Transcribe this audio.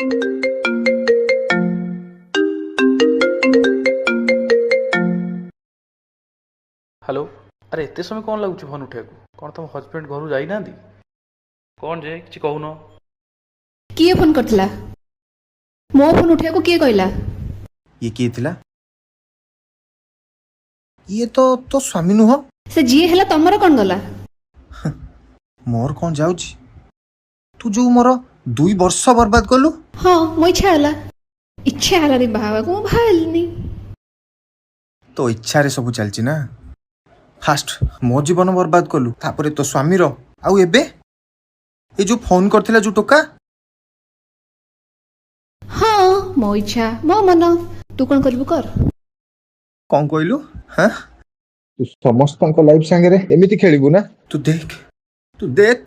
Hello. ଆରେ, ଏତେ ସମୟ କ'ଣ ଲାଗୁଛି ଫୋନ୍ ଉଠେଇବାକୁ? କ'ଣ ତମ ହଜବେଣ୍ଡ ଘରୁ ଯାଇନାହାନ୍ତି? କ'ଣ ଯେ କିଛି କହୁନ? କିଏ ଫୋନ୍ କରିଥିଲା? ମୋ ଫୋନ୍ ଉଠେଇବାକୁ କିଏ କହିଲା? ଇଏ କିଏ ଥିଲା? ଇଏ ତ ତୋ ସ୍ୱାମୀ ନୁହଁ? ସେ ଯିଏ ହେଲା, ତମର କ'ଣ ଗଲା? ମୋର କ'ଣ ଯାଉଛି? ତୁ ଯୋଉ ମୋର 2 ବର୍ଷ ବର୍ବାଦ କଲୁ। ହଁ, ମୋ ଇଚ୍ଛା ହେଲା, ଇଚ୍ଛା ହେଲାନି ବାହା ହେବାକୁ, ମୁଁ ବାହା ହେଲିନି। ତୋ ଇଚ୍ଛାରେ ସବୁ ଚାଲିଛି ନା? ଫାଷ୍ଟ ମୋ ଜୀବନ ବର୍ବାଦ କଲୁ, ତାପରେ ତୋ ସ୍ୱାମୀର, ଆଉ ଏବେ ଏ ଯୋଉ ଫୋନ କରିଥିଲା ଯୋଉ ଟୋକା। ହଁ, ମୋ ଇଚ୍ଛା, ମୋ ମନ। ତୁ କ'ଣ କରିବୁ କର। କ'ଣ କହିଲୁ? ହଁ? ତୁ ସମସ୍ତଙ୍କ ଲାଇଫ ସାଙ୍ଗରେ ଏମିତି ଖେଳିବୁ ନା? ତୁ ଦେଖ, ତୁ ଦେଖ,